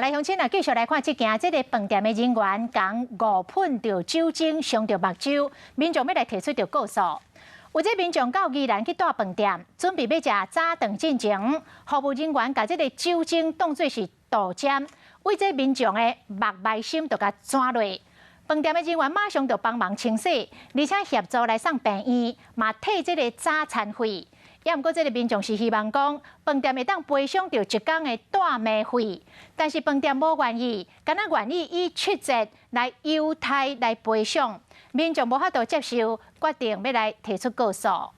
來鄉親啊，繼續來看這件，這個飯店的人員共誤噴著酒精傷著目睭，民眾欲來提出著告訴。有這民眾到宜蘭去蹛飯店，準備欲食早頓進前，服務人員共這个酒精當做是豆漿，對這民眾的目眉心就共濺落。飯店的人員馬上就幫忙清洗，而且協助來送病院，嘛退這个早餐費。也毋過，這个民眾是希望講，飯店會當賠償著一工的蹛暝費，但是飯店無願意，敢若願意以7折來優待來賠償，民眾無法度接受，決定欲來提出告訴。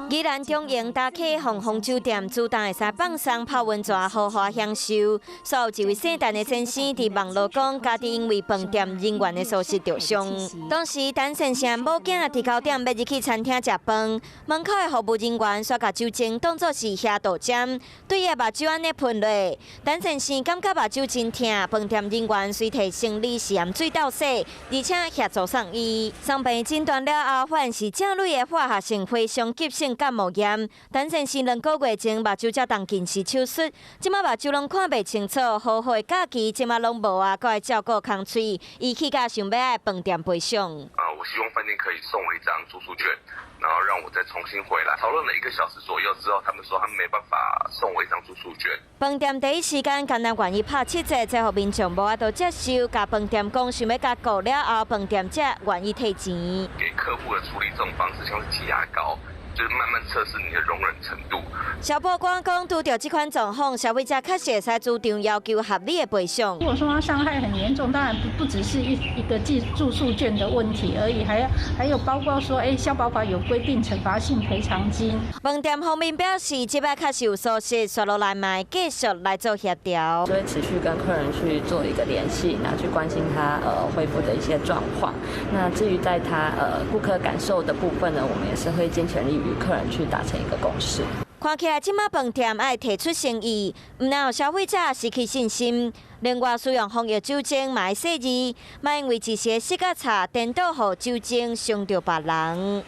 宜蘭中營大溪鳳凰酒店主動會使放鬆泡溫泉豪華享受，所有一位姓陳的先生佇網路講，家己因為飯店人員的疏失著傷。當時陳先生某囝佇9點欲入去餐廳食飯，門口的服務人員煞共酒精當作是蝦豆漿，對伊目睭按呢噴落。陳先生感覺目睭真疼，飯店人員隨提生理食鹽水鬥洗，而且協助送醫。送病診斷了後，發現是正類的化學性火燒急性角膜炎。陳先生2個月前目睭才動近視手術，這馬目睭攏看袂清楚，好好的假期這馬攏無啊，閣愛照顧空喙，伊氣甲想欲愛飯店賠償。啊，我希望飯店可以送我一張住宿券，然後讓我再重新回來。討論了一個小時左右之後，他們說他們沒辦法送我一張住宿券。飯店第一時間干焦願意拍7折，這予民眾無法度接受。共飯店講想欲共告了後，飯店才願意退錢。給客戶的處理這種方式，像是擠牙膏，就是慢慢測試你的容忍程度。消保官講，拄著這款狀況，消費者確實會使主張要求合理的賠償。如果說他傷害很嚴重，當然不只是一個寄住宿券的問題而已，還有包括說，消保法有規定懲罰性賠償金。飯店方面表示，這擺確實有疏失，紲落來嘛會繼續來做協調，就會持續跟客人去做一個聯繫，然後去關心他恢復的一些狀況。那至於在他顧客感受的部分呢，我們也是會盡全力與客人去達成一個共識。看起來這馬飯店愛提出誠意，毋但予消費者失去信心。另外，使用防疫酒精嘛愛細膩，莫因為一時的失覺差，顛倒予酒精傷著別人。